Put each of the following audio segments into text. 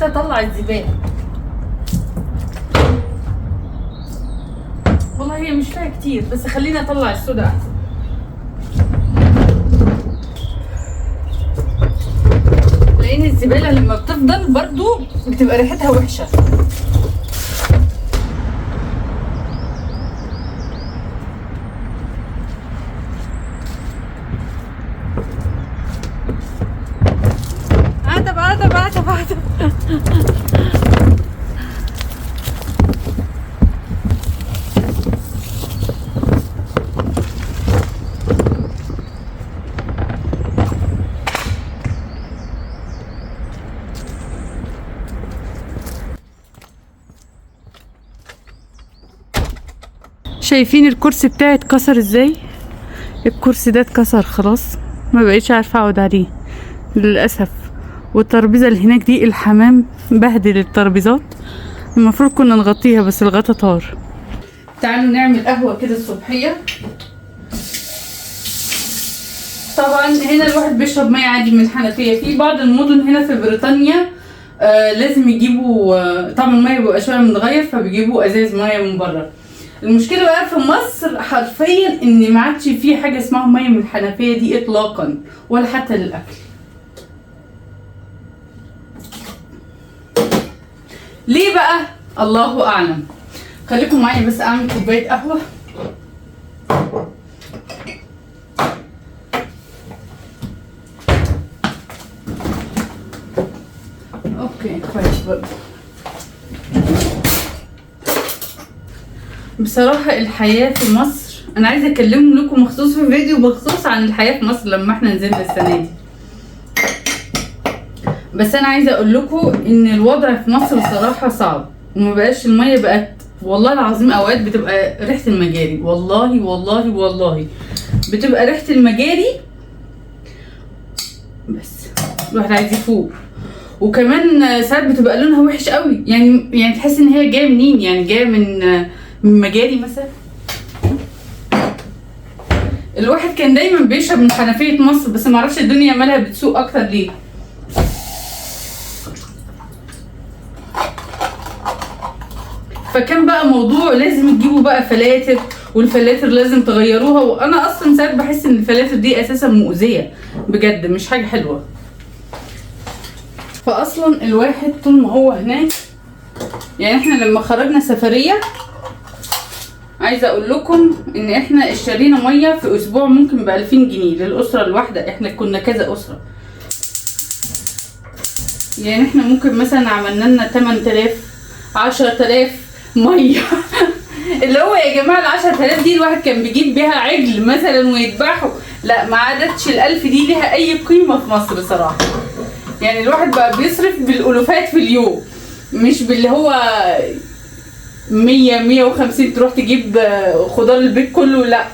اطلع الزبالة. والله هي مش فيها كتير، بس خليني اطلع السودا احسن. لان الزبالة لما بتفضل برضو بتبقى ريحتها وحشة. عتب عتب عتب عتب. شايفين الكرسي بتاعي اتكسر ازاي؟ الكرسي ده اتكسر خلاص، ما بقيتش عارفه اقعد عليه للاسف. والترابيزه اللي هناك دي الحمام بهدل الترابيزات، المفروض كنا نغطيها بس الغطا طار. تعالوا نعمل قهوة كده الصبحية. طبعا هنا الواحد بيشرب مية عادي من الحنفية. في بعض المدن هنا في بريطانيا لازم يجيبوا طعم المية بيبقى شوية متغير، فبيجيبوا ازاز مية من بره. المشكلة بقى في مصر حرفيا ان ما عادش في حاجة اسمها مية من الحنفية دي اطلاقا، ولا حتى للاكل. ليه بقى؟ الله اعلم. خليكم معايا بس اعمل كوباية قهوة. okay كويس برضه. بصراحة الحياة في مصر انا عايزه اكلم لكم مخصوص في فيديو مخصوص عن الحياة في مصر لما احنا نزلنا السنة دي. بس انا عايزه اقول لكم ان الوضع في مصر بصراحة صعب، وما بقاش المية بقت والله العظيم اوقات بتبقى ريحه المجاري، والله والله والله بتبقى ريحه المجاري، بس الواحد عايز يفوق. وكمان ساعات بتبقى لونها وحش قوي، يعني تحس ان هي جاية منين، يعني جاية من مجاري مثلا. الواحد كان دايما بيشرب من حنفية مصر، بس معرفش الدنيا مالها بتسوق اكتر ليه. فكان بقى موضوع لازم تجيبوا بقى فلاتر، والفلاتر لازم تغيروها، وانا اصلا ساعات بحس ان الفلاتر دي اساسا مؤذية بجد، مش حاجة حلوة. فاصلا الواحد طول ما هو هناك، يعني احنا لما خرجنا سفرية عايزه اقول لكم ان احنا اشترينا مية في اسبوع ممكن ب2000 جنيه للاسرة الواحدة. احنا كنا كذا اسره، يعني احنا ممكن مثلا عملنا لنا 8000 10000 مية. اللي هو يا جماعة ال10000 دي الواحد كان بيجيب بيها عجل مثلا ويذبحه، لا ما عادتش ال1000 دي ليها اي قيمة في مصر صراحة. يعني الواحد بقى بيصرف بالالوفات في اليوم، مش باللي هو 100 150 تروح تجيب خضار البيت كله، لا.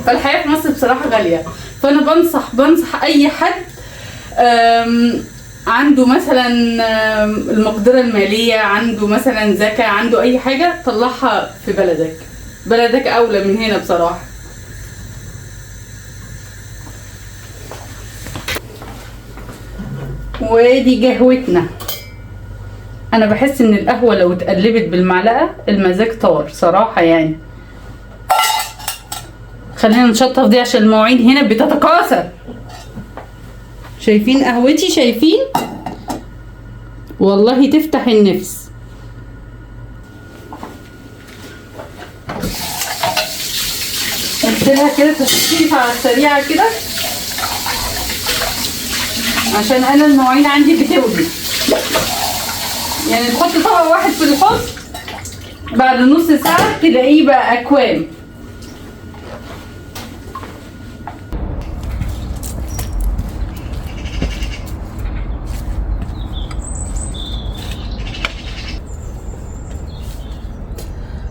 فالحياة في مصر بصراحة غالية. فانا بنصح اي حد عنده مثلا المقدرة المالية، عنده مثلا زكاة، عنده اي حاجة، طلعها في بلدك. بلدك اولى من هنا بصراحة. وادي قهوتنا. انا بحس ان القهوة لو اتقلبت بالمعلقة المزاج طار صراحة. يعني خلينا نشطف دي عشان المواعين هنا بتتكاثر. شايفين قهوتي؟ شايفين؟ والله تفتح النفس. قلت لها كده تشطيف على السريعة كده عشان انا المواعين عندي بتوجد. يعني تحط طبق واحد في الحوض بعد نص ساعة تلاقيه بقى اكوام.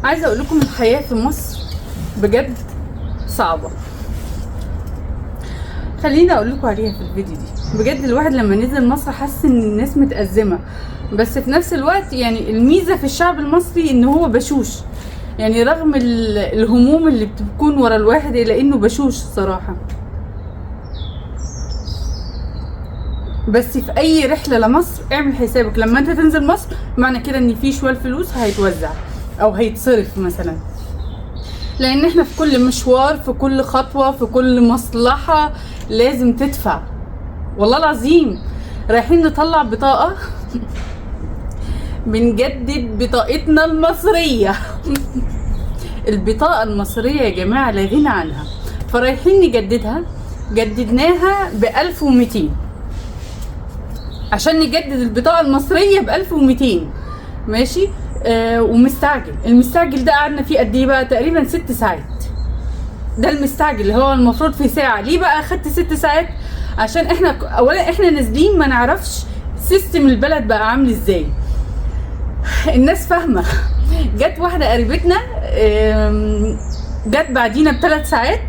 عايزه اقول لكم الحياة في مصر بجد صعبة. خليني اقول لكم عليها في الفيديو دي. بجد الواحد لما نزل مصر حس ان الناس متأزمه، بس في نفس الوقت يعني الميزة في الشعب المصري ان هو بشوش، يعني رغم الهموم اللي بتكون ورا الواحد الا انه بشوش صراحة. بس في اي رحله لمصر اعمل حسابك لما انت تنزل مصر، معنى كده ان في شوية فلوس هيتوزع او هيتصرف مثلا، لان احنا في كل مشوار، في كل خطوة، في كل مصلحة لازم تدفع. والله العظيم رايحين نطلع بطاقة بنجدد بطاقتنا المصرية البطاقة المصرية يا جماعة لا غنى عنها، فرايحين نجددها، جددناها ب1200 عشان نجدد البطاقة المصرية ب1200 ماشي. ومستعجل، المستعجل ده قعدنا فيه قد ايه بقى؟ تقريبا 6 ساعات. ده المستعجل اللي هو المفروض في ساعة، ليه بقى اخدت 6 ساعات؟ عشان احنا اولا احنا نازلين ما نعرفش system البلد بقى عامل ازاي، الناس فاهمة. جت واحدة قريبتنا، جت بعدينا ب3 ساعات،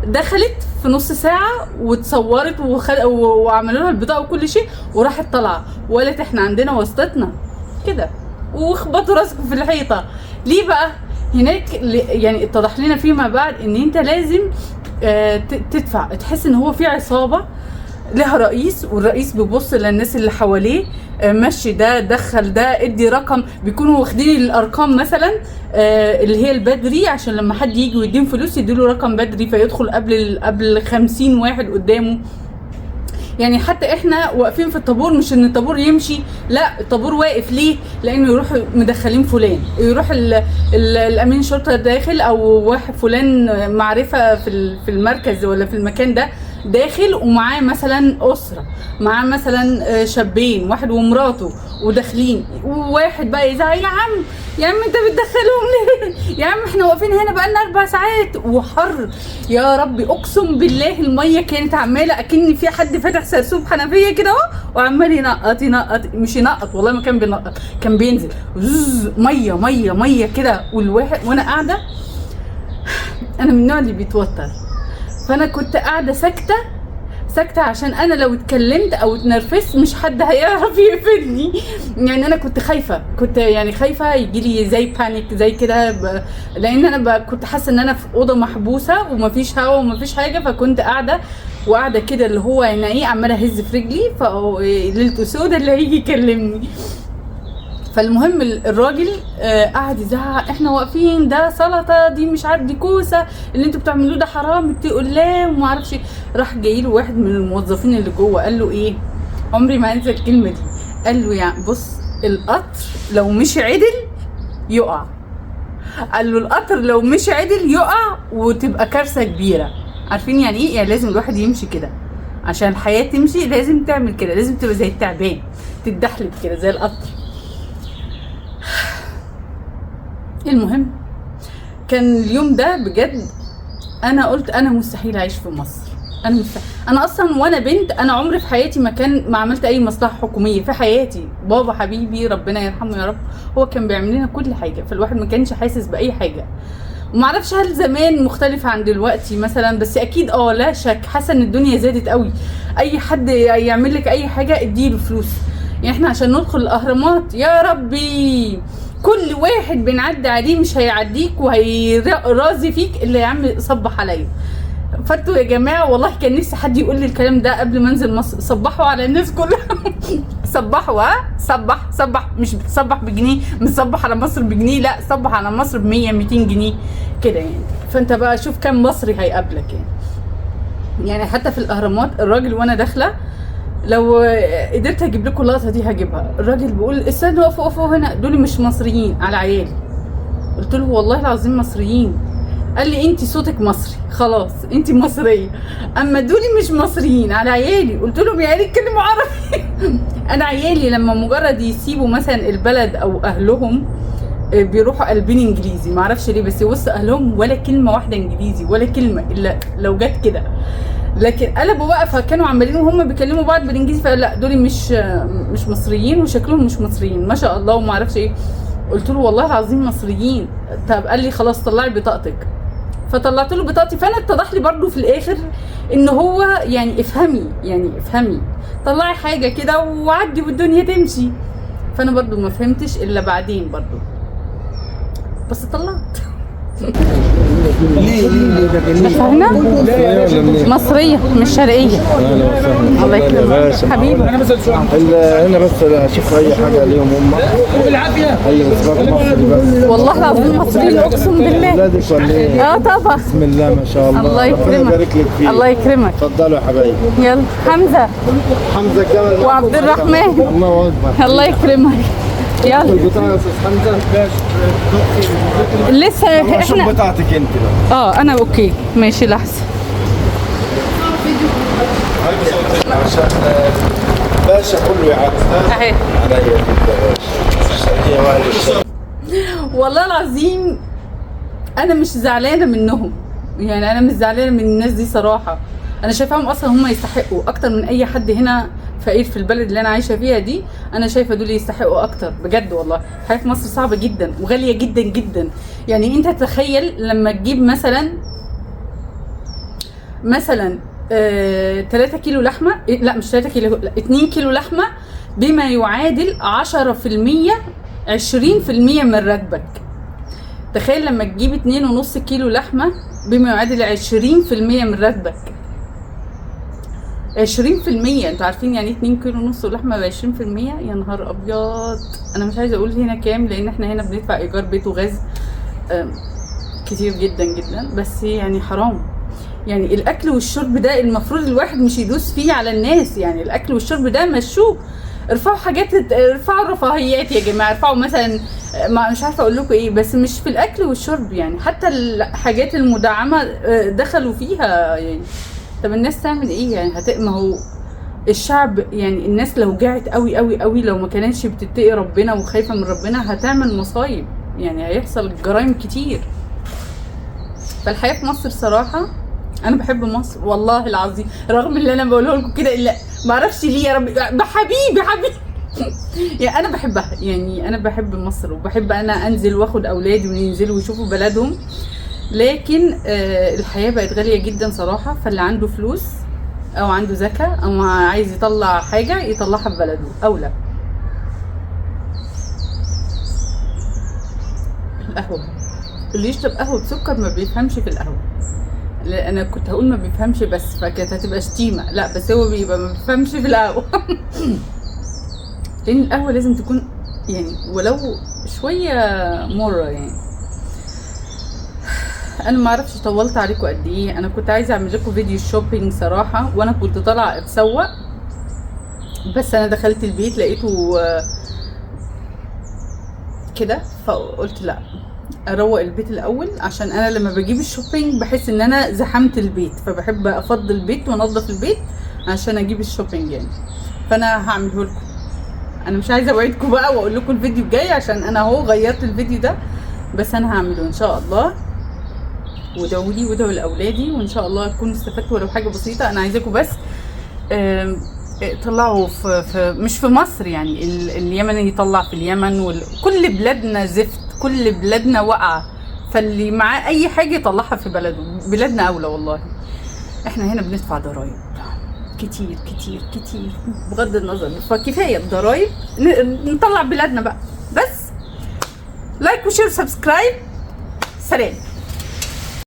دخلت في نص ساعة واتصورت وعملوا لها البطاقة وكل شيء، وراحت طالعة وقالت احنا عندنا واسطتنا كده، واخبطوا راسكم في الحيطة. ليه بقى؟ هناك يعني اتضح لنا فيما بعد ان انت لازم تدفع، تحس ان هو في عصابة لها رئيس، والرئيس بيبص للناس اللي حواليه، مشي ده، دخل ده، ادي رقم، بيكونوا واخدين الارقام مثلا، اللي هي البدري، عشان لما حد يجي ويديهم فلوس يديله رقم بدري فيدخل قبل 50 واحد قدامه. يعني حتى احنا واقفين في الطابور، مش ان الطابور يمشي، لا الطابور واقف. ليه؟ لانه يروحوا مدخلين فلان، يروح الامين شرطه داخل، او واحد فلان معرفة في المركز ولا في المكان ده داخل، ومعاه مثلا اسره، معاه مثلا شابين، واحد ومراته، وداخلين، وواحد بقى يزعق يا عم يا عم انت بتدخلهم ليه؟ يا عم احنا واقفين هنا بقالنا 4 ساعات وحر يا ربي، اقسم بالله المية كانت عماله اكن في حد فاتح سرسوب حنفية كده اهو، وعمال ينقط ينقط، مش ينقط والله ما كان بينقط، كان بينزل مية مية مية كده. والواحد وانا قاعدة، انا من النوع اللي بيتوتر، فانا كنت قاعدة ساكته ساكته عشان انا لو اتكلمت او اتنرفزت مش حد هيعرف يقفلني. يعني انا كنت خايفة، كنت يعني خايفة يجي لي زي panic زي كده، لان انا كنت حاسه ان انا في اوضة محبوسة ومفيش هوا ومفيش حاجة، فكنت قاعدة وقاعدة كده اللي هو يعني ايه، عماله اهز في رجلي، فليلته سودا اللي هيجي يكلمني. فالمهم الراجل قعد يزعق، احنا واقفين، ده سلطة، دي مش عارف، دي كوسة، اللي انتوا بتعملوه ده حرام، اتقوا الله وما اعرفش ايه. راح جاي له واحد من الموظفين اللي جوه قال له ايه، عمري ما انسى الكلمة دي، قال له يعني بص القطر لو مش عدل يقع، قال له القطر لو مش عدل يقع وتبقى كارثة كبيرة. عارفين يعني ايه؟ يعني لازم الواحد يمشي كده عشان الحياة تمشي، لازم تعمل كده، لازم تبقى زي التعبان تتدحلب كده زي القطر. المهم كان اليوم ده بجد انا قلت انا مستحيل اعيش في مصر، انا مستحيل. انا اصلا وانا بنت انا عمري في حياتي ما عملت اي مصلحة حكومية في حياتي. بابا حبيبي ربنا يرحمه يا رب هو كان بيعمل لنا كل حاجة، فالواحد ما كانش حاسس باي حاجة. وما اعرفش هل زمان مختلف عن دلوقتي مثلا، بس اكيد لا شك حاسه ان الدنيا زادت قوي. اي حد يعمل لك اي حاجة اديله فلوس. يعني احنا عشان ندخل الاهرامات يا ربي كل واحد بنعدي عليه مش هيعديك وهيرازي فيك الا يا عم صبح عليا. فانتوا يا جماعة والله كان نفسي حد يقول لي الكلام ده قبل ما انزل مصر، صبحوا على الناس كلها صبحوا، ها صبح صبح، مش بتصبح بجنيه، مش صبح على مصر بجنيه، لا صبح على مصر ب 100 200 جنيه كده يعني. فانت بقى شوف كم مصري هيقابلك يعني. يعني حتى في الاهرامات الراجل وانا داخله، لو قدرت اجيب لكم اللقطة دي هجيبها، الراجل بيقول استنوا اقفوا اقفوا هنا، دول مش مصريين على عيالي. قلت له والله العظيم مصريين. قال لي انت صوتك مصري خلاص انت مصرية، اما دول مش مصريين على عيالي. قلت لهم يا عيالي اتكلموا عربي انا عيالي لما مجرد يسيبوا مثلا البلد او اهلهم بيروحوا قلبين انجليزي، ما اعرفش ليه، بس وسط اهلهم ولا كلمة واحدة انجليزي ولا كلمة الا لو جت كده، لكن قلبوا بقى. فكانوا عمالين وهم بيكلموا بعض بالانجليزي، فقال لا دول مش مصريين وشكلهم مش مصريين ما شاء الله وما اعرفش ايه. قلت له والله العظيم مصريين. طب قال لي خلاص طلعي بطاقتك، فطلعت له بطاقتي. فانا اتضح لي برضو في الاخر ان هو يعني افهمي، يعني افهمي، طلعي حاجة كده وعدي والدنيا تمشي. فانا برضو ما فهمتش الا بعدين برضو، بس طلعت. هنا مصرية مش شرقية. اهلا وسهلا. الله يكرمك حبيبي. هنا بس اشوف اي حاجة ليهم هم بالعافية. اي بس مصري بس. والله العظيم مصريين اقسم بالله. اولادك ولا ايه؟ اه طبعا. بسم الله ما شاء الله. الله ربنا يكرمك. يبارك لك فيه. الله يكرمك. اتفضلوا يا حبايبي. يلا حمزة حمزة كمان وعبد الرحمن. الله اكبر. الله يكرمك. يلا البطاقة يا استاذ حمزة. لسه شوف احنا بطاقتك انت بقى. اه انا okay ماشي لحظة. عشان باشا كله يعدي اهي عليا جدا باشا. الشرقية واهل الشرق. والله العظيم انا مش زعلانة منهم، يعني انا مش زعلانة من الناس دي صراحة. انا شايفاهم اصلا هم يستحقوا اكتر من اي حد هنا فقير في البلد اللي انا عايشه فيها دي. انا شايفه دول يستحقوا اكتر بجد والله. الحياة في مصر صعبة جدا وغاليه جدا جدا. يعني انت تخيل لما تجيب مثلا 3 كيلو لحمه، لا مش 3 كيلو، لا 2 كيلو لحمه بما يعادل 10% 20% من راتبك. تخيل لما تجيب 2.5 كيلو لحمه بما يعادل 20% من راتبك. 20%، انتوا عارفين يعني ايه 2 كيلو ونص لحمه ب 20%؟ يا نهار ابيض. انا مش عايزه اقول هنا كام لان احنا هنا بندفع ايجار بيت وغاز كتير جدا جدا، بس يعني حرام. يعني الاكل والشرب ده المفروض الواحد مش يدوس فيه على الناس. يعني الاكل والشرب ده مشوه، ارفعوا حاجات، ارفعوا الرفاهيات يا جماعة، ارفعوا مثلا ما مش عارفه اقول لكم ايه، بس مش في الاكل والشرب. يعني حتى الحاجات المدعمه دخلوا فيها. يعني طب الناس تعمل ايه يعني؟ ما هو الشعب يعني الناس لو جعت قوي قوي قوي، لو ما كانتش بتتقي ربنا وخايفة من ربنا هتعمل مصايب، يعني هيحصل جرائم كتير. فالحياة في مصر صراحة انا بحب مصر والله العظيم، رغم اللي انا بقوله لكم كده، الا ما اعرفش ليه يا رب، حبيبي حبيبي يعني انا بحبها. يعني انا بحب مصر وبحب انا انزل واخد اولادي وننزلوا ويشوفوا بلدهم، لكن الحياة بقت غالية جدا صراحة. فاللي عنده فلوس او عنده ذكاء او عايز يطلع حاجة يطلعها في بلده او لا. القهوة، اللي يشرب قهوة بسكر ما بيفهمش في القهوة. لا انا كنت هقول ما بيفهمش بس فكانت هتبقى شتيمه، لا بس هو بيبقى ما بيفهمش في القهوة. لان القهوة لازم تكون يعني ولو شوية مرة. يعني انا ما اعرفش طولت عليكم قد ايه. انا كنت عايزه اعمل لكم فيديو shopping صراحة، وانا كنت طالعه اتسوق، بس انا دخلت البيت لقيته كده، فقلت لا اروق البيت الاول، عشان انا لما بجيب ال shopping بحس ان انا زحمت البيت، فبحب افضي البيت وانضف البيت عشان اجيب ال shopping يعني. فانا هعمله لكم. انا مش عايزه اوعدكم بقى واقول لكم الفيديو الجاي، عشان انا اهو غيرت الفيديو ده، بس انا هعمله ان شاء الله. وادعوا لي وادعوا لاولادي، وان شاء الله تكونوا استفدتوا ولو حاجة بسيطة. انا عايزاكم بس طلعوا في مش في مصر، يعني اليمن يطلع في اليمن، كل بلادنا زفت، كل بلادنا واقعه، فاللي معاه اي حاجة يطلعها في بلده. بلادنا اولى والله. احنا هنا بندفع ضرايب كتير كتير كتير بغض النظر، فكفايه الضرايب، نطلع بلادنا بقى. بس like و share و subscribe. سلام.